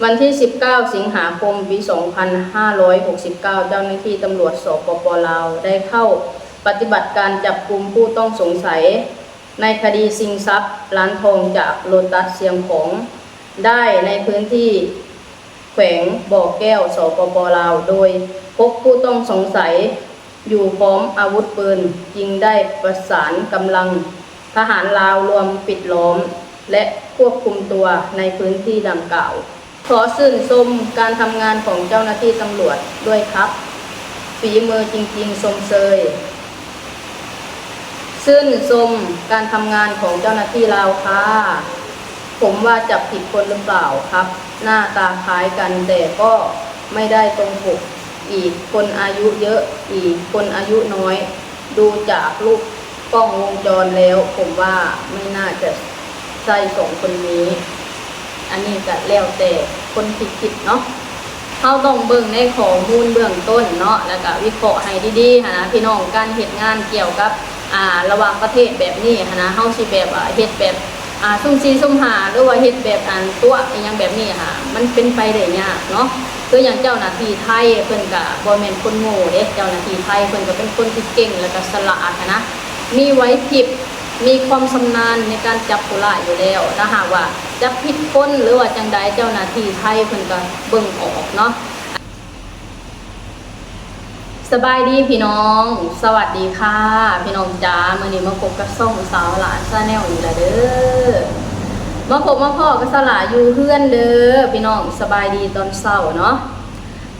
ວັນທີສິບເກົ້າ ສິງຫາຄົມ ປີສອງພັນຫ້າຮ້ອຍຫົກສິບເກົ້າ ເຈົ້າໜ້າທີ່ຕຳຫຼວດ ສປປ ລາວ ໄດ້ເຂົ້າປະຕິບັດການຈັບກຸມຜູ້ຕ້ອງສົງໄສໃນຄະດີຊິງຊັບຮ້ານທອງຈາກໂລຕັສຊຽງຂອງ ໄດ້ໃນພື້ນທີ່ແຂວງບໍ່ແກ້ວ ສປປ ລາວ ໂດຍພົບຜູ້ຕ້ອງສົງໄສ ຢູ່ພ້ອມອາວຸດປືນ ຈຶ່ງໄດ້ປະສານກຳລັງທະຫານລາວລວມປິດລ້ອມ ແລະ ຄວບຄຸມຕົວໃນພື້ນທີ່ດັ່ງກ່າວ. ຂໍຊື່ນຊົມການທຳງານຂອງເຈົ້າໜ້າທີ່ຕຳຫຼວດດ້ວຍຄັບ ຝີມືຈິງໆ ຊົມເຊີຍ. ຊື່ນຊົມການທຳງານຂອງເຈົ້າໜ້າທີ່ລາວຄ່າ. ผมว่าจับผิดคนหรือเปล่าครับ หน้าตาคล้ายกันแต่ก็ไม่ได้ตรงปก อีกคนอายุเยอะ อีกคนอายุน้อย ดูจากรูปกล้องวงจรแล้ว ผมว่าไม่น่าจะใช่สองคนนี้ ອັນນີ້ກໍແລ້ວແຕ່ຄົນທີ່ຄິດເນາະ. ເຮົາຕ້ອງເບິ່ງໃນຂໍ້ມູນເບື້ອງຕົ້ນເນາະ ແລ້ວກໍວິເຄາະໃຫ້ດີໆຫັ້ນນະ ພີ່ນ້ອງ. ການເຮັດງານກ່ຽວກັບ ອ່າ ລະຫວ່າງປະເທດແບບນີ້ຫັ້ນນະ ເຮົາຊິແບບວ່າເຮັດແບບ ອ່າ ສຸ່ມສີ່ສຸ່ມຫ້າ ຫຼືວ່າເຮັດແບບອັນຕົວະອີ່ຫຍັງແບບນີ້ຫາ ມັນເປັນໄປໄດ້ຍາກເນາະ. ຄືຢ່າງເຈົ້າໜ້າທີ່ໄທເພິ່ນກະບໍ່ແມ່ນຄົນໂງ່ເດ້ ເຈົ້າໜ້າທີ່ໄທເພິ່ນກະເປັນຄົນທີ່ເກັ່ງ ແລ້ວກະສະຫຼາດຫັ້ນນະ ມີໄຫວພິບ ມີຄວາມຊຳນານໃນການຈັບຜູ້ຮ້າຍຢູ່ແລ້ວ. ຖ້າຫາກວ່າຈັບຜິດຄົນ ຫຼືວ່າຈັ່ງໃດ ເຈົ້າໜ້າທີ່ໄທເພິ່ນກະເບິ່ງອອກເນາະ. ສະບາຍດີພີ່ນ້ອງ ສະຫວັດດີຄ່ະພີ່ນ້ອງຈ໋າ. ມື້ນີ້ມາພົບກັບຊ່ອງສາວຫຼ້າ Channel ອີກແລ້ວເດີ. ມາພົບມາພໍ້ກັບສາວຫຼ້າຢູ່ເຮືອນເດີພີ່ນ້ອງ. ສະບາຍດີຕອນເຊົ້າເນາະ.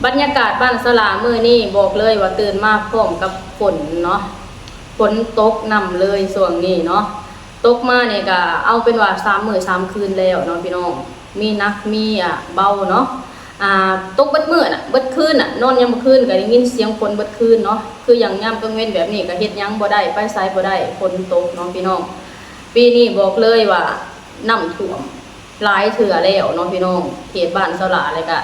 ບັນຍາກາດບ້ານສາວຫຼ້າມື້ນີ້ບອກເລີຍວ່າຕື່ນມາພ້ອມກັບຝົນເນາະ. ຝົນຕົກນຳເລີຍຊ່ວງນີ້ເນາະ. ຕົກມານີ້ກະເອົາເປັນວ່າສາມມື້ສາມຄືນແລ້ວເນາະພີ່ນ້ອງ. ມີໜັກມີ ອາ ເບົາເນາະ. ອາ ຕົກເບິດມື້ນະ ເບິດຄືນນະ ນອນຍາມມື້ຄືນກະໄດ້ຍິນສຽງຝົນເບິດຄືນເນາະ. ຄືຢ່າງຍາມກາງເວັນແບບນີ້ກະເຮັດຫຍັງບໍ່ໄດ້ ໄປໃສບໍ່ໄດ້ ຝົນຕົກເນາະພີ່ນ້ອງ. ປີນີ້ບອກເລີຍວ່ານ້ຳຖ້ວມຫຼາຍເທື່ອແລ້ວເນາະພີ່ນ້ອງ. ເຂດບ້ານສາວຫຼ້າ ແລ້ວກະ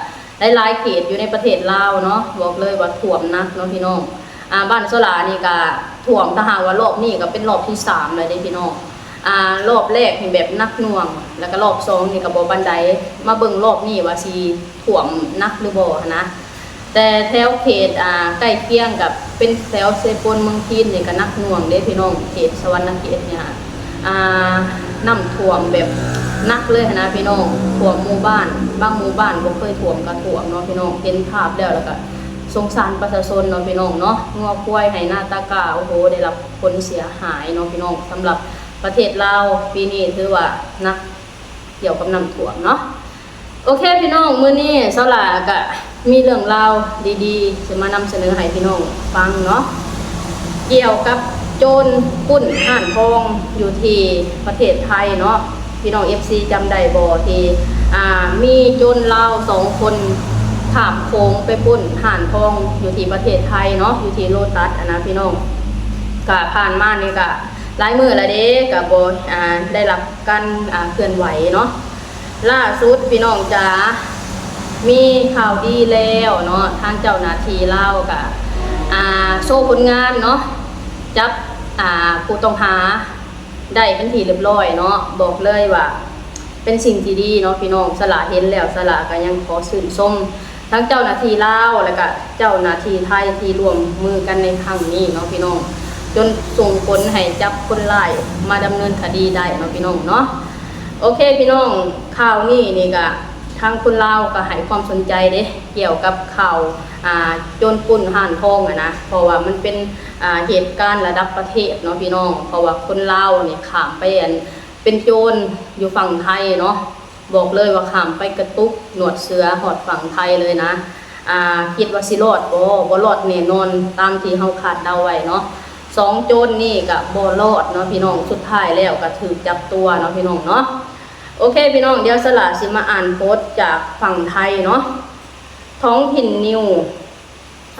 ຫຼາຍໆເຂດຢູ່ໃນປະເທດລາວເນາະ ບອກເລີຍວ່າຖ້ວມໜັກເນາະພີ່ນ້ອງ. ອາ ບ້ານສາວຫຼ້ານີ້ກະຖ້ວມ ຖ້າຫາກວ່າລອບນີ້ກະເປັນລອບທີສາມແລ້ວເດ້ພີ່ນ້ອງ. ອາ ລອບແລກນີ້ແບບໜັກໜ່ວງ ແລ້ວກະລອບສອງນີ້ກະບໍ່ປານໃດ. ມາເບິ່ງລອບນີ້ວ່າຊິຖ້ວມໜັກຫຼືບໍ່ຫັ້ນນະ. ແຕ່ແຖວເຂດ ອາ ໃກ້ຄຽງກັບເປັນແຖວເຊໂປນເມືອງພີນນີ້ກະໜັກໜ່ວງເດ້ພີ່ນ້ອງ. ເຂດສະຫວັນນະເຂດນີ້ ອາ ນ້ຳຖ້ວມແບບໜັກເລີຍຫັ້ນນະພີ່ນ້ອງ. ຖ້ວມໝູ່ບ້ານ ບາງໝູ່ບ້ານບໍ່ເຄີຍຖ້ວມກະຖ້ວມເນາະພີ່ນ້ອງ. ເຫັນພາບແລ້ວ ແລ້ວກະສົງສານປະຊາຊົນເນາະພີ່ນ້ອງເນາະ. ງົວຄວາຍໄຮ່ນາຕາກ້າ ໂອ້ໂຫ ໄດ້ຮັບ ຜົນເສຍຫາຍເນາະພີ່ນ້ອງ. ສຳລັບປະເທດລາວປີນີ້ຖືວ່າໜັກກ່ຽວກັບນ້ຳຖ້ວມເນາະ. ໂອເຄພີ່ນ້ອງ ມື້ນີ້ສາວຫຼ້າກະມີເລື່ອງລາວດີໆ ຊິມານຳສະເໜີໃຫ້ພີ່ນ້ອງຟັງເນາະ ກ່ຽວກັບໂຈນປຸ້ນຮ້ານທອງຢູ່ທີ່ປະເທດໄທເນາະ. ພີ່ນ້ອງ ເອັຟຊີ ຈຳໄດ້ບໍ່ ທີ່ ອາ ມີໂຈນລາວສອງຄົນຂ້າມໂຂງໄປປຸ້ນຮ້ານທອງຢູ່ທີ່ປະເທດໄທເນາະ ຢູ່ທີ່ໂລຕັສຫັ້ນນະພີ່ນ້ອງ. ກະຜ່ານມານີ້ກະ ຫຼາຍມື້ແລ້ວເດ້ ກະບໍ່ ອາ ໄດ້ຮັບການ ອາ ເຄື່ອນໄຫວເນາະ. ລ່າສຸດພີ່ນ້ອງຈ໋າ ມີຂ່າວດີແລ້ວເນາະ ທາງເຈົ້າໜ້າທີ່ລາວກະ ອາ ໂຊຜົນງານເນາະ ຈັບ ອາ ຜູ້ຕ້ອງຫາໄດ້ເປັນທີ່ຮຽບຮ້ອຍເນາະ. ບອກເລີຍວ່າເປັນສິ່ງທີ່ດີເນາະພີ່ນ້ອງ. ສາວຫຼ້າເຫັນແລ້ວ ສາວຫຼ້າກະຍັງຂໍຊື່ນຊົມ ທັງເຈົ້າໜ້າທີ່ລາວ ແລະກະເຈົ້າໜ້າທີ່ໄທທີ່ຮ່ວມມືກັນໃນຄັ້ງນີ້ເນາະພີ່ນ້ອງ ຈົນສົ່ງຜົນໃຫ້ຈັບຄົນຮ້າຍມາດຳເນີນຄະດີໄດ້ເນາະພີ່ນ້ອງເນາະ. ໂອເຄພີ່ນ້ອງ ຂ່າວນີ້ນີ້ກະທາງຄົນລາວກະໃຫ້ຄວາມສົນໃຈເດ້ ກ່ຽວກັບຂ່າວ ອາ ໂຈນປຸ້ນຮ້ານທອງຫັ້ນນະ ເພາະວ່າມັນເປັນ ອາ ເຫດການລະດັບປະເທດເນາະພີ່ນ້ອງ. ເພາະວ່າຄົນລາວນີ້ຂ້າມໄປ ອັນ ເປັນໂຈນຢູ່ຝັ່ງໄທເນາະ. ບອກເລີຍວ່າຂ້າມໄປກະຕຸກໜວດເສືອຮອດຝັ່ງໄທເລີຍນະ. ອາ ຄິດວ່າຊິລອດບໍ່? ບໍ່ລອດແນ່ນອນ ຕາມທີ່ເຮົາຄາດເດົາໄວ້ເນາະ. ສອງໂຈນນີ້ກະບໍ່ລອດເນາະພີ່ນ້ອງ ສຸດທ້າຍແລ້ວກະຖືກຈັບຕົວເນາະພີ່ນ້ອງເນາະ. ໂອເຄພີ່ນ້ອງ ດຽວສາວຫຼ້າຊິມາອ່ານໂພສຈາກຝັ່ງໄທເນາະ ທ້ອງຖິ່ນນິວ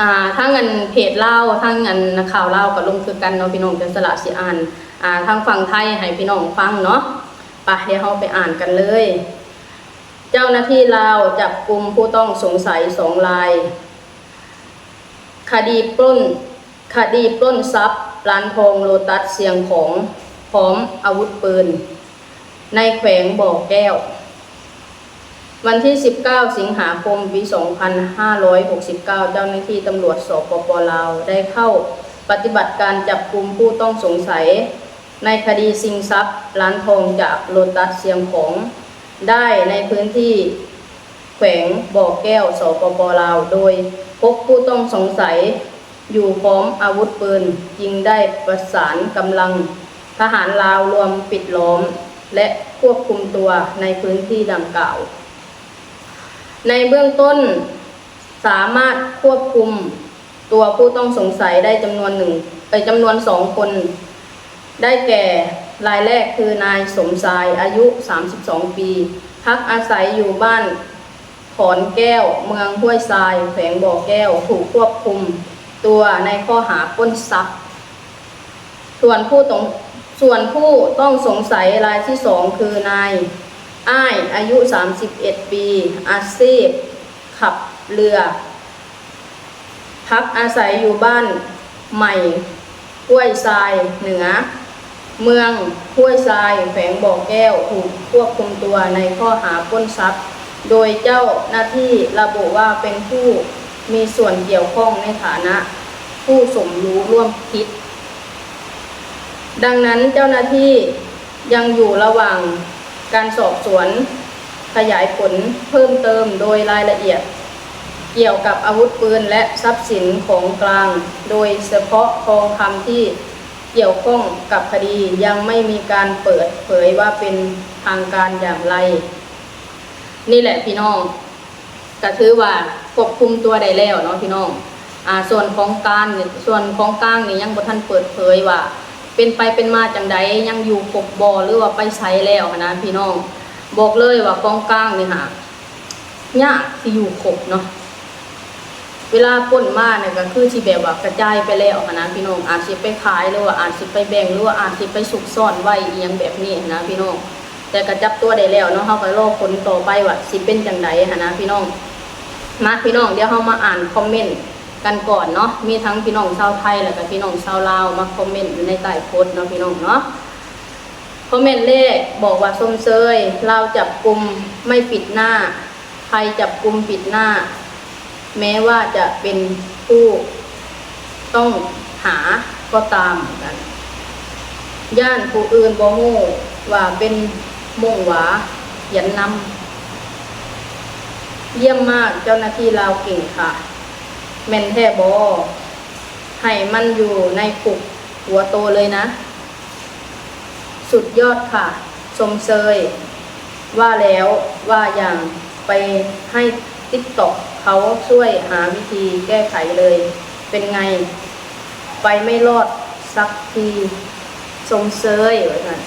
ອາ ທາງອັນເພຈລາວ ທາງອັນນັກຂ່າວລາວກະລົງຄືກັນເນາະພີ່ນ້ອງ. ດຽວສາວຫຼ້າຊິອ່ານ ອາ ທາງຝັ່ງໄທໃຫ້ພີ່ນ້ອງຟັງເນາະ. ປະ ດຽວເຮົາໄປອ່ານກັນເລີຍ. ເຈົ້າໜ້າທີ່ລາວຈັບກຸມຜູ້ຕ້ອງສົງໄສສອງລາຍ ຄະດີປຸ້ນ ຄະດີປຸ້ນຊັບຮ້ານທອງໂລຕັສຊຽງຂອງ ພ້ອມອາວຸດປືນ ໃນແຂວງບໍ່ແກ້ວ. ວັນທີສິບເກົ້າ ສິງຫາຄົມ ປີສອງພັນຫ້າຮ້ອຍຫົກສິບເກົ້າ ເຈົ້າໜ້າທີ່ຕຳຫຼວດ ສປປ ລາວ ໄດ້ເຂົ້າປະຕິບັດການຈັບກຸມຜູ້ຕ້ອງສົງໄສໃນຄະດີຊິງຊັບຮ້ານທອງຈາກໂລຕັສຊຽງຂອງ ໄດ້ໃນພື້ນທີ່ແຂວງບໍ່ແກ້ວ ສປປ ລາວ ໂດຍພົບຜູ້ຕ້ອງສົງໄສ ຢູ່ພ້ອມອາວຸດປືນ ຈຶ່ງໄດ້ປະສານກຳລັງທະຫານລາວລວມປິດລ້ອມ ແລະ ຄວບຄຸມຕົວໃນພື້ນທີ່ດັ່ງກ່າວ. ໃນເບື້ອງຕົ້ນ ສາມາດຄວບຄຸມຕົວຜູ້ຕ້ອງສົງໄສໄດ້ຈຳນວນໜຶ່ງ ເອີຍ ຈຳນວນສອງຄົນ ໄດ້ແກ່ ລາຍແລກຄືນາຍສົມຊາຍ ອາຍຸສາມສິບສອງປີ ພັກອາໄສຢູ່ບ້ານ ຂອນແກ້ວ ເມືອງຫ້ວຍຊາຍ ແຂວງບໍ່ແກ້ວ ຖືກຄວບຄຸມຕົວໃນຂໍ້ຫາປຸ້ນຊັບ. ສ່ວນຜູ້ຕ້ອງ ສ່ວນຜູ້ຕ້ອງສົງໄສລາຍທີສອງ ຄືນາຍອ້າຍ ອາຍຸສາມສິບເອັດປີ ອາຊີບຂັບເຮືອ ພັກອາໄສຢູ່ບ້ານໃໝ່ຫ້ວຍຊາຍເໜືອ ເມືອງຫ້ວຍຊາຍ ແຂວງບໍ່ແກ້ວ ຖືກຄວບຄຸມຕົວໃນຂໍ້ຫາປຸ້ນຊັບ ໂດຍເຈົ້າໜ້າທີ່ລະບຸວ່າເປັນຜູ້ມີສ່ວນກ່ຽວຂ້ອງໃນຖານະຜູ້ສົມຮູ້ຮ່ວມຜິດ. ດັ່ງນັ້ນ ເຈົ້າໜ້າທີ່ຍັງຢູ່ລະຫວ່າງການສອບສວນ ຂະຫຍາຍຜົນເພີ່ມເຕີມ ໂດຍລາຍລະອຽດກ່ຽວກັບອາວຸດປືນ ແລະ ຊັບສິນຂອງກາງ ໂດຍສະເພາະທອງຄຳທີ່ກ່ຽວຂ້ອງກັບຄະດີ ຍັງໄມ່ມີການເປີດເຜີຍວ່າເປັນທາງການຢ່າງໃດ. ນີ້ແຫຼະພີ່ນ້ອງ ກະຖືວ່າຄວບຄຸມຕົວໄດ້ແລ້ວເນາະພີ່ນ້ອງ. ອາ ສ່ວນຂອງກາງ ສ່ວນຂອງກາງນີ້ຍັງບໍ່ທັນເປີດເຜີຍວ່າເປັນໄປເປັນມາຈັ່ງໃດ ຍັງຢູ່ຄົບບໍ່ ຫຼືວ່າໄປໃສແລ້ວຫັ້ນນະພີ່ນ້ອງ. ບອກເລີຍວ່າຂອງກາງນີ້ຫາ ຍາກຊິຢູ່ຄົບເນາະ. ເວລາປຸ້ນມານີ້ກະຄືຊິແບບວ່າກະຈາຍໄປແລ້ວຫັ້ນນະພີ່ນ້ອງ ອາດຊິໄປຂາຍ ຫຼືວ່າອາດຊິໄປແບ່ງ ຫຼືວ່າອາດຊິໄປຊຸກຊ້ອນໄວ້ອີ່ຫຍັງແບບນີ້ຫັ້ນນະພີ່ນ້ອງ. ແຕ່ກະຈັບຕົວໄດ້ແລ້ວເນາະ ເຮົາກະລໍຜົນຕໍ່ໄປວ່າຊິເປັນຈັ່ງໃດຫັ້ນນະພີ່ນ້ອງ. ມາພີ່ນ້ອງ ດຽວເຮົາມາອ່ານຄອມເມັນກັນກ່ອນເນາະ. ມີທັງພີ່ນ້ອງຊາວໄທ ແລະກະພີ່ນ້ອງຊາວລາວມາຄອມເມັນຢູ່ໃນໃຕ້ໂພສເນາະພີ່ນ້ອງເນາະ. ຄອມເມັນແລກບອກວ່າ ຊົມເຊີຍ ລາວຈັບກຸມໄມ່ປິດໜ້າ ໃຜຈັບກຸມປິດໜ້າ ແມ້ວ່າຈະເປັນຜູ້ຕ້ອງຫາກໍຕາມ ຢ້ານຜູ້ອື່ນບໍ່ຮູ້ວ່າເປັນມົ້ງຫວາຂຽນນຳ. ຢ້ຽມມາກ ເຈົ້າໜ້າທີ່ລາວເກັ່ງຄ່ະ. ແມ່ນແທ້ບໍ? ໃຫ້ມັນຢູ່ໃນຄຸກຫົວໂຕເລີຍນະ. ສຸດຍອດຄ່ະ ຊົມເຊີຍ. ວ່າແລ້ວວ່າຢ່າງ ໄປໃຫ້ຕິກຕັອກເຂົາຊ່ວຍຫາວິທີແກ້ໄຂເລີຍ. ເປັນໄງ? ໄປໄມ່ລອດສັກທີ. ຊົມເຊີຍ ວ່າຊັ້ນ.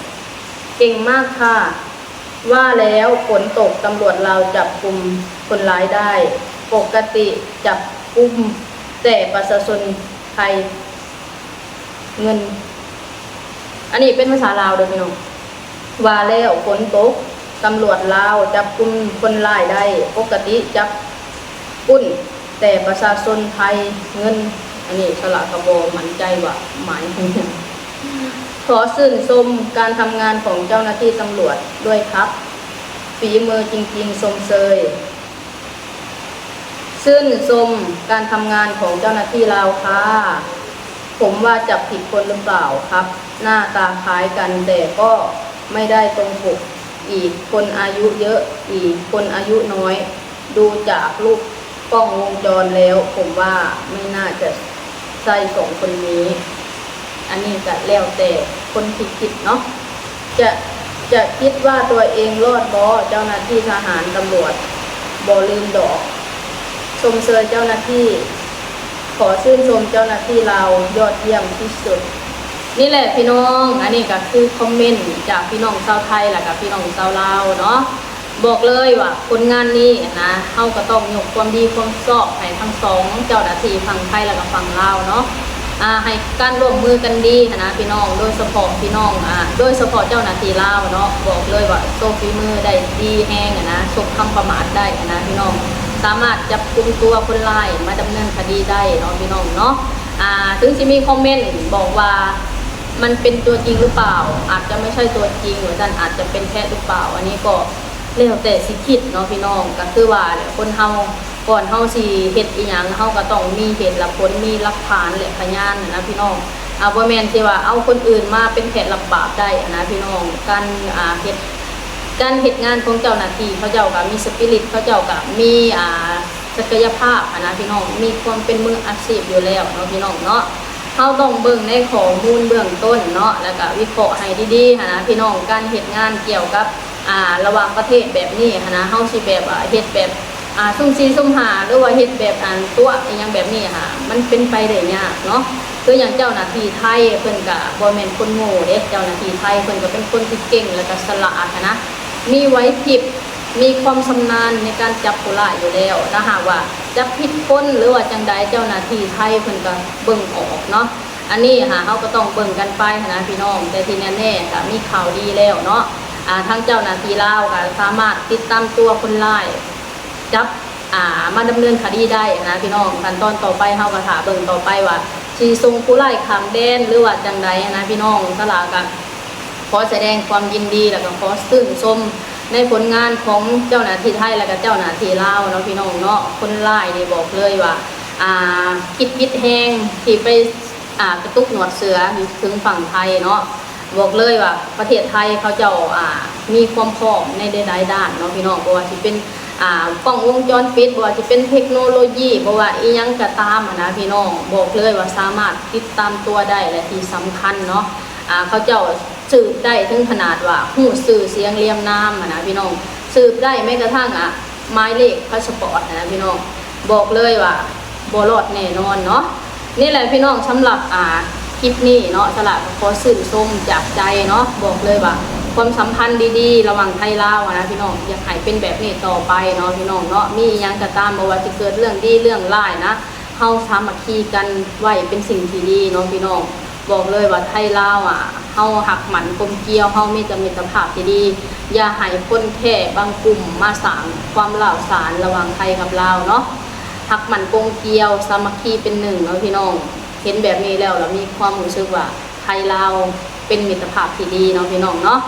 ເກັ່ງມາກຄ່ະ. ວ່າແລ້ວຝົນຕົກ ຕຳຫຼວດລາວຈັບກຸມຄົນຮ້າຍໄດ້. ປົກກະຕິຈັບກຸມແຕ່ປະຊາຊົນໄທ ເງິນ. ອັນນີ້ເປັນພາສາລາວເດີພີ່ນ້ອງ. ວ່າແລ້ວຝົນຕົກ ຕຳຫຼວດລາວຈັບກຸມຄົນຮ້າຍໄດ້. ປົກກະຕິຈັບປຸ້ນແຕ່ປະຊາຊົນໄທ ເງິນ. ອັນນີ້ສະຫຼະກະບໍ່ໝັ້ນໃຈວ່າໝາຍເຖິງຫຍັງ. ຂໍຊື່ນຊົມການທຳງານຂອງເຈົ້າໜ້າທີ່ຕຳຫຼວດດ້ວຍຄັບ. ຝີມືຈິງໆ ຊົມເຊີຍ. ຊື່ນຊົມການທຳງານຂອງເຈົ້າໜ້າທີ່ລາວຄ່າ. ຜົມວ່າຈັບຜິດຄົນຫຼືເປົ່າຄັບ? ໜ້າຕາຄ້າຍກັນແຕ່ກໍໄມ່ໄດ້ຕົງປົກ. ອີກຄົນອາຍຸເຍີະ, ອີກຄົນອາຍຸນ້ອຍ. ດູຈາກລູກກ້ອງວົງຈອນແລ້ວ ຜົມວ່າໄມ່ໜ້າຈະ ໃສ່ສອງຄົນນີ້. ອັນນີ້ກະແລ້ວແຕ່ຄົນທີ່ຄິດເນາະ. ຈະ ຈະຄິດວ່າຕົວເອງລອດບໍ່? ເຈົ້າໜ້າທີ່ທະຫານຕຳຫຼວດບໍ່ລືມດອກ. ຊົມເຊີຍເຈົ້າໜ້າທີ່. ຂໍຊື່ນຊົມເຈົ້າໜ້າທີ່ລາວ ຍອດຢ້ຽມທີ່ສຸດ. ນີ້ແຫຼະພີ່ນ້ອງ, ອັນນີ້ກະຄືຄອມເມັນຈາກພີ່ນ້ອງຊາວໄທ ແລະກະພີ່ນ້ອງຊາວລາວເນາະ. ບອກເລີຍວ່າຜົນງານນີ້ຫັ້ນນະ ເຮົາກໍຕ້ອງຍົກຄວາມດີຄວາມຊອບໃຫ້ທັງສອງເຈົ້າໜ້າທີ່ ຝັ່ງໄທແລະກະຝັ່ງລາວເນາະ. ອາ ໃຫ້ການຮ່ວມມືກັນດີຫັ້ນນະພີ່ນ້ອງ, ໂດຍສະເພາະພີ່ນ້ອງ ອາ ໂດຍສະເພາະເຈົ້າໜ້າທີ່ລາວເນາະ, ບອກເລີຍວ່າໂຊຝີມືໄດ້ດີແຮງຫັ້ນນະ, ສົບຄຳປະໝາດໄດ້ຫັ້ນນະພີ່ນ້ອງ, ສາມາດຈັບກຸມຕົວຄົນຮ້າຍມາດຳເນີນຄະດີໄດ້ເນາະພີ່ນ້ອງເນາະ. ອາ ເຖິງຊິມີຄອມເມັນບອກວ່າ ມັນເປັນຕົວຈິງຫຼືເປົ່າ? ອາດຈະໄມ່ໃຊ່ຕົວຈິງວ່າຊັ້ນ, ອາດຈະເປັນແພະຫຼືເປົ່າ? ອັນນີ້ກໍ ແລ້ວແຕ່ຊິຄິດເນາະພີ່ນ້ອງ. ກໍຄືວ່າແຫຼະ ຄົນເຮົາ ກ່ອນເຮົາຊິເຮັດອີ່ຫຍັງ ເຮົາກໍຕ້ອງມີເຫດແລະຜົນ ມີຫຼັກຖານ ແລະ ພະຍານຫັ້ນນະພີ່ນ້ອງ. ອາ ບໍ່ແມ່ນຊິວ່າເອົາຄົນອື່ນມາເປັນແພະຮັບບາບໄດ້ຫັ້ນນະພີ່ນ້ອງ. ການ ອາ ເຮັດ ການເຮັດງານຂອງເຈົ້າໜ້າທີ່ ເຂົາເຈົ້າກໍມີສະປິລິດ ເຂົາເຈົ້າກໍມີ ອາ ສັກກະຍະພາບຫັ້ນນະພີ່ນ້ອງ ມີຄວາມເປັນມືອາຊີບຢູ່ແລ້ວເນາະພີ່ນ້ອງເນາະ. ເຮົາຕ້ອງເບິ່ງໃນຂໍ້ມູນເບື້ອງຕົ້ນເນາະ ແລ້ວກະວິເຄາະໃຫ້ດີໆຫັ້ນນະພີ່ນ້ອງ. ການເຮັດງານກ່ຽວກັບ ອາ ລະຫວ່າງປະເທດແບບນີ້ຫັ້ນນະ ເຮົາຊິແບບວ່າເຮັດແບບ ອາ ສຸ່ມສີ່ສຸ່ມຫ້າ ຫຼືວ່າເຮັດແບບ ອັນ ຕົວະອີ່ຫຍັງແບບນີ້ຫັ້ນນະ ມັນເປັນໄປໄດ້ຍາກເນາະ. ຄືຢ່າງເຈົ້າໜ້າທີ່ໄທ ເພິ່ນກະບໍ່ແມ່ນຄົນໂງ່ເດ້ ເຈົ້າໜ້າທີ່ໄທເພິ່ນກະເປັນຄົນທີ່ເກັ່ງ ແລ້ວກະສະຫຼາດຫັ້ນນະ ມີໄຫວພິບ ມີຄວາມຊຳນານໃນການຈັບຜູ້ຮ້າຍຢູ່ແລ້ວ. ຖ້າຫາກວ່າຈັບຜິດຄົນ ຫຼືວ່າຈັ່ງໃດ ເຈົ້າໜ້າທີ່ໄທເພິ່ນກະເບິ່ງອອກເນາະ. ອັນນີ້ຫາ ເຮົາກໍຕ້ອງເບິ່ງກັນໄປຫັ້ນນະພີ່ນ້ອງ. ແຕ່ທີ່ແນ່ໆກະມີຂ່າວດີແລ້ວເນາະ ອາ ທາງເຈົ້າໜ້າທີ່ລາວກະສາມາດຕິດຕາມຕົວຄົນຮ້າຍ ຈັບ ອາ ມາດຳເນີນຄະດີໄດ້ຫັ້ນນະພີ່ນ້ອງ. ຂັ້ນຕອນຕໍ່ໄປເຮົາກໍຖ້າເບິ່ງຕໍ່ໄປວ່າ ຊິສົ່ງຜູ້ຮ້າຍຂ້າມແດນ ຫຼືວ່າຈັ່ງໃດຫັ້ນນະພີ່ນ້ອງ. ສາລາກໍ ຂໍສະແດງຄວາມຍິນດີ ແລ້ວກໍຂໍຊື່ນຊົມໃນຜົນງານຂອງເຈົ້າໜ້າທີ່ໄທ ແລ້ວກໍເຈົ້າໜ້າທີ່ລາວເນາະພີ່ນ້ອງເນາະ. ຄົນຮ້າຍນີ້ບອກເລີຍວ່າ ອາ ຄິດຜິດແຮງທີ່ໄປ ອາ ກະຕຸກໜວດເສືອຢູ່ເທິງຝັ່ງໄທເນາະ. ບອກເລີຍວ່າປະເທດໄທເຂົາເຈົ້າ ອາ ມີຄວາມພ້ອມໃນຫຼາຍໆດ້ານເນາະພີ່ນ້ອງ ບໍ່ວ່າຊິເປັນ ອາ ກ້ອງວົງຈອນປິດ ບໍ່ວ່າຊິເປັນເທັກໂນໂລຢີ ບໍ່ວ່າອີ່ຫຍັງກໍຕາມຫັ້ນນະພີ່ນ້ອງ. ບອກເລີຍວ່າສາມາດຕິດຕາມຕົວໄດ້ ແລະ ທີ່ສຳຄັນເນາະ ອາ ເຂົາເຈົ້າ ສືບໄດ້ເຖິງຂະໜາດວ່າຮູ້ຊື່ສຽງລຽມນາມຫັ້ນນະພີ່ນ້ອງ ສືບໄດ້ແມ້ກະທັ່ງ ອາ ໝາຍເລກພາສະປອດຫັ້ນນະພີ່ນ້ອງ. ບອກເລີຍວ່າບໍ່ລອດແນ່ນອນເນາະ. ນີ້ແຫຼະພີ່ນ້ອງ ສຳລັບ ອາ ຄລິບນີ້ເນາະ ສາລາກໍຂໍຊື່ນຊົມຈາກໃຈເນາະ. ບອກເລີຍວ່າຄວາມສຳພັນດີໆລະຫວ່າງໄທລາວຫັ້ນນະພີ່ນ້ອງ ຢາກໃຫ້ເປັນແບບນີ້ຕໍ່ໄປເນາະພີ່ນ້ອງເນາະ. ມີອີ່ຫຍັງກໍຕາມ ບໍ່ວ່າຊິເກີດເລື່ອງດີເລື່ອງຮ້າຍນະ ເຮົາສາມັກຄີກັນໄວ້ເປັນສິ່ງທີ່ດີເນາະພີ່ນ້ອງ. ບອກເລີຍວ່າໄທລາວ ອາ ເຮົາຮັກໝັ້ນກົມກຽວ ເຮົາມີແຕ່ມິດຕະພາບທີ່ດີ. ຢ່າໃຫ້ຄົນແຄ້ບາງກຸ່ມມາສ້າງຄວາມຮ້າວສານລະຫວ່າງໄທກັບລາວເນາະ. ຮັກໝັ້ນກົມກຽວ ສາມັກຄີເປັນໜຶ່ງເນາະພີ່ນ້ອງ. ເຫັນແບບນີ້ແລ້ວ ລະມີຄວາມຮູ້ສຶກວ່າໄທລາວເປັນມິດຕະພາບທີ່ດີເນາະພີ່ນ້ອງເນາະ.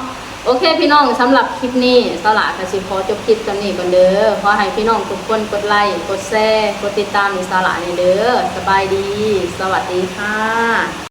ໂອເຄພີ່ນ້ອງ ສຳລັບຄລິບນີ້ ສາລາກໍຊິຂໍຈົບຄລິບສ່ຳນີ້ກ່ອນເດີ. ຂໍໃຫ້ພີ່ນ້ອງທຸກຄົນກົດໄລ ກົດແຊ ກົດຕິດຕາມໃຫ້ສາລາແດ່ເດີ. ສະບາຍດີ ສະຫວັດດີຄ່ະ.